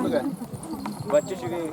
Бачча үчүгэй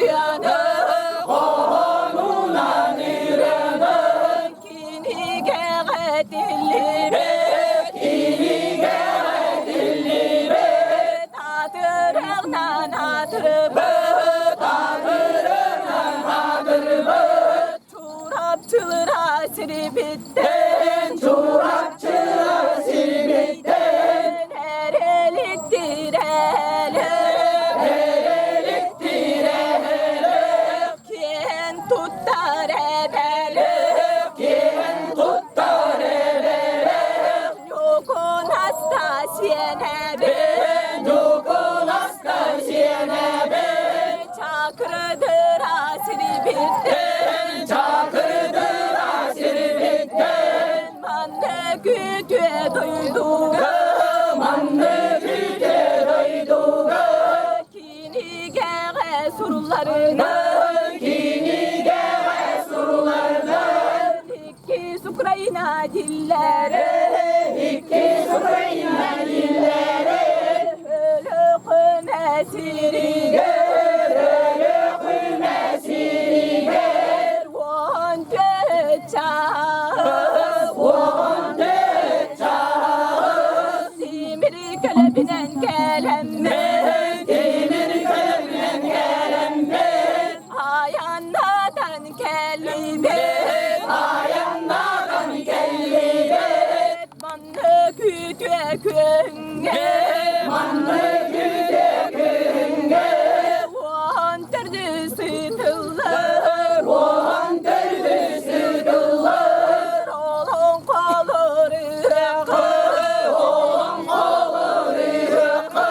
ырыаны, хоһоонунан ырыаны, кинигэҕэ тиллибит, кинигэҕэ тиллибит, аатырыгынан аатырбыт, аатырыгынан аатырбыт, Чурапчылара сирибиттэн, Чурапчыла сирибиттэн, эрэлик тирэлик, эрэлик тирэлик, киэн туттар эбэлик, киэн туттар эбэлик, Ньукунаста сиэнэбин, Ньукунаста сиэнэбин, Чакырдыра сирибиттэн, Чакырдыра сирибиттэн, Манна күтүө дойдуга, манна күтүө дойдуга, кинигэҕэ сурулларынан, кинигэҕэ сурулларынан, иккис Украина диллэрэ, иккис Украина диллэрэ, Өлөхүмэ сиригэр, Өлөхүмэ сиригэр, 14 чаас, 14 чаас, тимир көлөбүнэн кэлэммит, тимир көлөбүнэн кэлэммит, айаннатан кэллибит, айаннатан кэллибит, Манна күтүө күҥҥэ, манна күтүө күҥҥэ, 14 сытыллар, 14 сытыллар, олоҥхолор ыһыахха, олоҥхолор ыһыахха,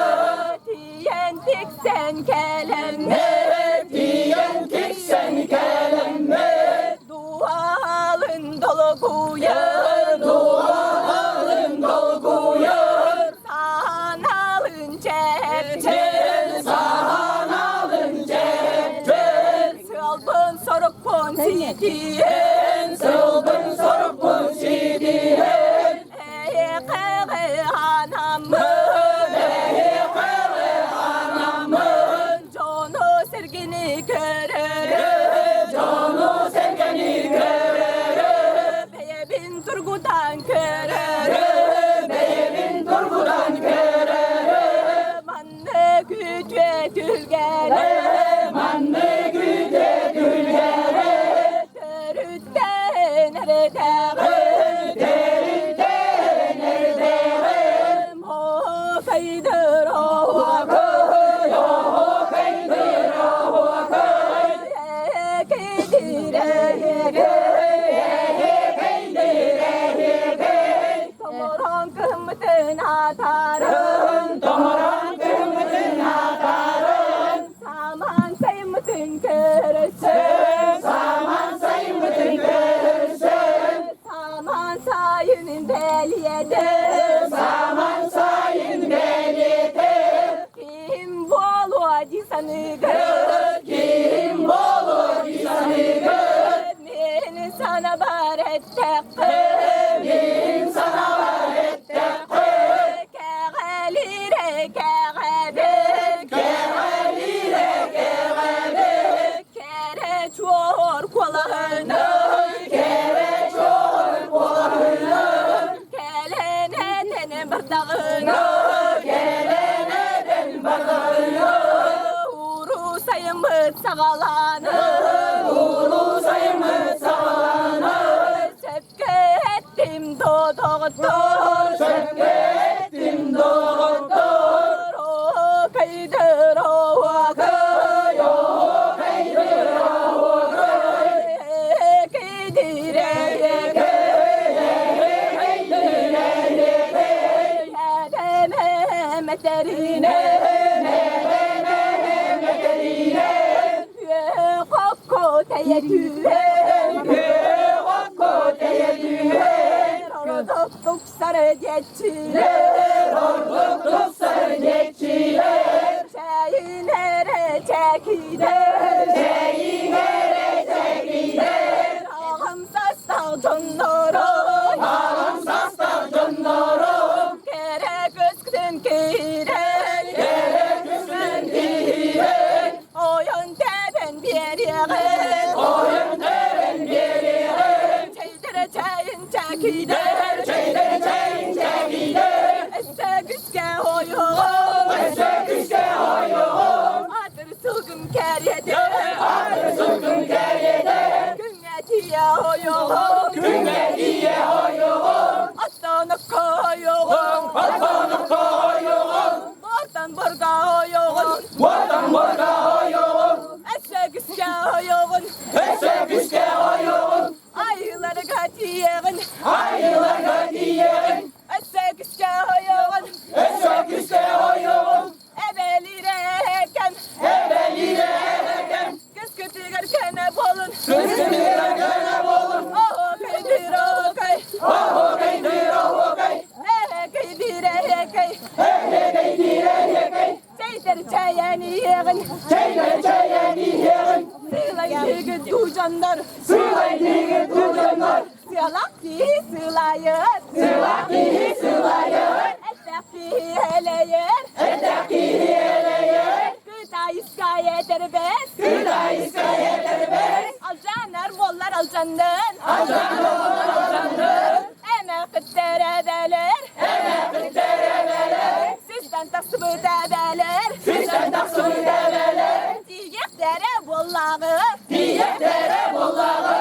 тиийэн тиксэн кэлэммит, тиийэн тиксэн кэлэммит, Дуалын долгуйар, дуалын долгуйар, сааналын чэпчэр, сааналын чэпчэр, сыалбын сорукпун ситиһэн, сылбын сорукпун ситиһэн, эйэхэ анаммын, эйэхэ анаммын, дьону сэргини көрөрө, дьону-сэргэни көрөрө, бэйэбин тургутан көрөрө, бэйэбин тургутан көрөрө, манна күтүө түлгэрэ, манна күтүө түлгэрэ, төрүттэн эрэтэҕи, төрүттэн эрэтэҕи, Мохайдыр оһуокай, оһуокайдыр оһуокай, Томорон кыһыммытын атарын, томорон кыһыммытын атарын, саман сайыммытын көрөсөн, саман сайыммытын көрөсөн, саман сайынын бэлиэтэ, саман сайын бэлиэтэ, ким буолуо дии саныыгыт, ким буолуо дии саныыгыт, мин санабар эттэххэ, мин санабар эттэххэ, кэҕэлиирэ кэҕэбит, кэҕэлиирэ кэҕэбит, кэрэ чуор куолаһынан, кэрэ чуор куолаһынан, кэлэн этэн бардаҕына, кэлэн этэн бардаҕына, уруу сайыммыт саҕаланар, уруу сайыммыт саҕаланар, сөпкө эттим доҕоттор, сөпкө эттим доҕоттор, оокайдыр оокай, оокайдыр оокай, Чэйинэрэ Аҕам састаах дьоннорум, аҕам састаах дьоннорум, кэрэ көскүтүн киирэн, кэрэ көскүтүн киирэн, ойон тэбэн. чэйдэр Чэйдэр чэҥчэкийдэр Өссө күскэ ойоҕом Өссө күскэ ойоҕом Атыр сылгым кэриэтэ Атыр сылгым кэриэтэ Күҥҥэ тиийэ ойоҕом Күҥҥэ тиийэ ойоҕом Оттонокко ойоҕом Оттонокко ойоҕом Буортан борга ойоҕун Буортан борга ойоҕом Өссө күскэ ойоҕун Өссө күскэ ойоҕун Айыыларга тиийэҕин Айыыларга тиийэҕин Өссө күскэ ойоҕун Өссө күскэ ойоҕун Эбэлиирэ кэм Эбэлиирэ кэм Кыскытыгар кэнэ буолун Кыскытыгар кэнэ буолун Оһуокайдыыр оһуокай Оһуокайдыыр оһуокай Эһэкэйдиир эһэкэй Эһэкэйдиир эһэкэй Чэйдэр чэйэн иһиэҕин Чэйдэр чэйэн иһиэҕин Сыылайдыгыт дуу дьоннор Сыылайдыгыт дуу дьоннор Сыалаах киһи сыылайыт Сыалаах киһи сыылайыт Эттээх киһи элэйэр Эттээх киһи элэйэр Кытайыска этэрбэс Кытайыска этэрбэс Алдьанар буоллар алдьаннын Алдьанар буоллар алдьаннын Эмээхиттэр эбэлэр Эмээхиттэр эбэлэр Систэн тахсыбыт эбэлэр Систэн тахсыбыт эбэлэр Тиийиэхтэрэ буоллаҕы Тиийиэхтэрэ буоллаҕы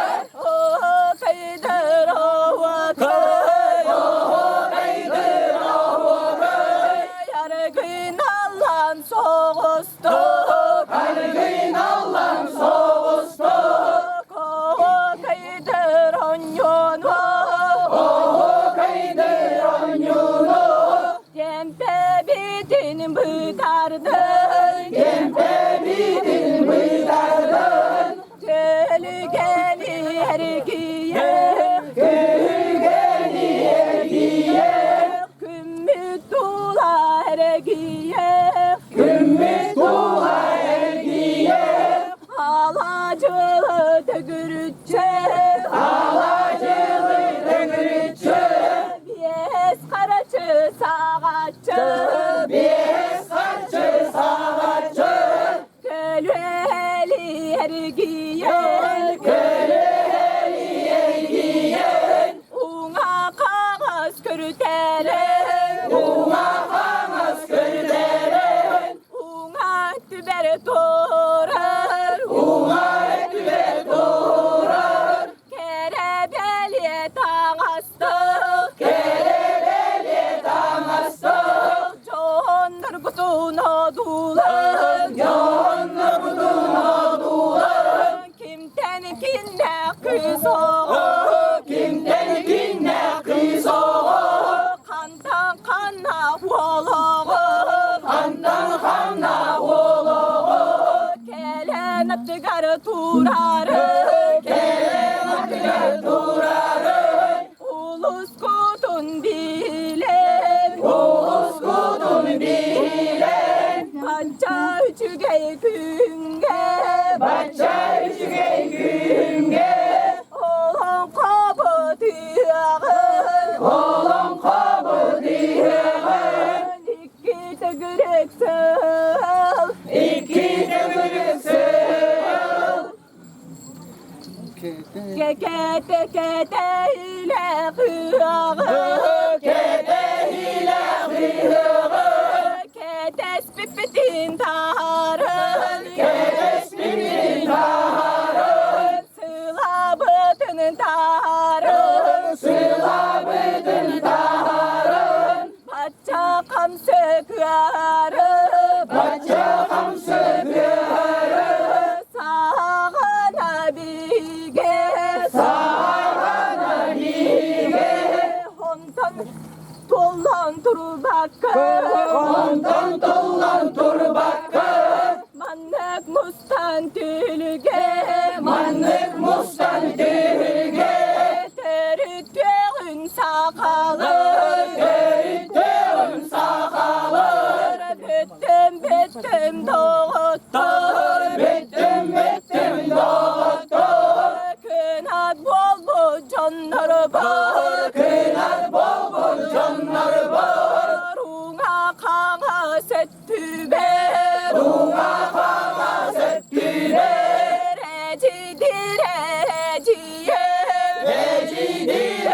Оһуокайдыр оһуокай Оһуокайдыр оһуокай Аргыналлан соҕустук Аргыналлан соҕустук Оһуокайдыр оонньууну Оһуокайдыр оонньууну Кэмпэбитин бытардын Кэмпэбитин бытардын Көлүкэни эргийэ Күһүгэни эргийэ Күммүт тула эргийэ Күммүт тула эргийэ Алаадьылы төгүрүччү Алаадьылы төгүрүччү Биэс харачы саҕаччы Биэс харчы саҕаччы Көлүөһэли эргийэн Көлүөһэли эргийэн Уҥа хаҥас көрүтэлэн Уҥа хаҥас көрүтэлэн Уҥа түбэр турар Уҥа өттүгэр турар Кэрэ бэлиэ таҥастаах Кэрэ бэлиэ таҥастаах Дьонноргутун одуулаан Дьонноргутун одуулаан Кимтэн киннээх кыыс оҕо Кимтэн киннээх кыыс оҕо Хантан ханна уол оҕо Хантан ханна уол оҕо Кэлэн аттыгар турары Кэлэн аттыгар турары Улускутун билэн Улускутун билэн Бачча үчүгэй күҥҥэ Бачча үчүгэй күҥҥэ Олоҥхобут ыһыаҕын Олоҥхобут ыһыаҕын Икки төгүрүк сыл Икки төгүрүк сыл Кэкэтэ кэтэһилэх ыһыаҕы Кэтэһилэх ыһыаҕы Кэтэспиппитин таһарын Кэтэспиппитин таһарын Сылабытын таһарын Сылабытын таһарын Бачча хамсык ыары Бачча хамсык ыары Саҕана бигэ Саҕана бигэ Онтон толлон турбакка Онтон толлон турбакка Маннык мустан түлүгэ Маннык мустан түһүлгэ Төрүттүөҕүн сахалар Төрүттүөҕүн сахалар Бүттүм бүттүм доҕоттор Бүттүм бүттүм доҕоттор Кынат буолбут дьоннорбор Кынат буолбут дьоннорбор Уҥа хаҥас өттүбэр Уҥа хаҥас өттүбэр Эдьидир эдьиийэр Эдьидир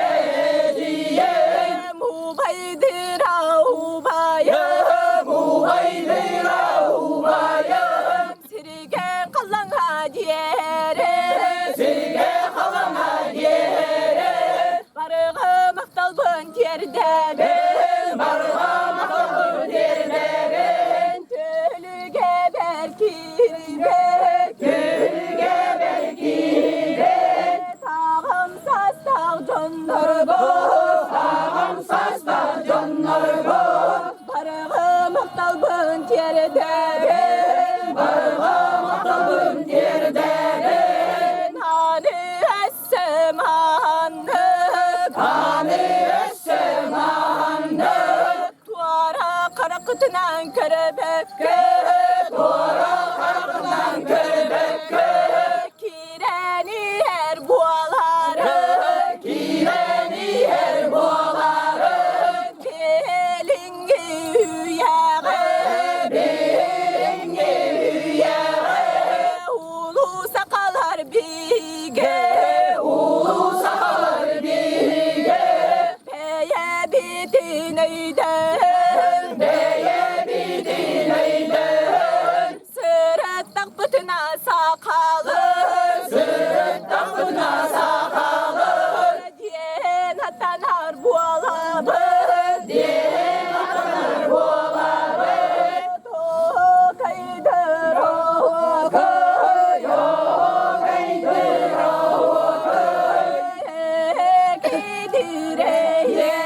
тиэрдэбин. Барҕа махталбын тиэрдэбин. Түлүгэ бэркиирбэт. Түлүгэ бэркиирбэт. Таҕым састаах дьоннорбут. Таҕым састаах дьоннорбут. Барҕа махталбын тиэрдэбин. Барҕа махталбын тиэрдэбин. Аны өссө маннык. Аны өссө маннык. Туора хараххытынан көрбөккө. Туора хараххытынан көрбөккө. Киирэн иһэр буолары. Киирэн иһэр буолары. Билиҥҥи үйэҕэ. Билиҥҥи үйэҕэ. Улуу сахалар бигэ. Улуу сахалар бигэ. Бэйэбитин өйдөөн. Бэйэбитин өйдөөн. Сырыттахпытына сахалар. Сырыттахпытына сахалар. Диэн аттанар буолабыт. Диэн аттанар буолабыт. Токайдыр Оһуокай, оһуокайдыр оһуокай. Кидирей.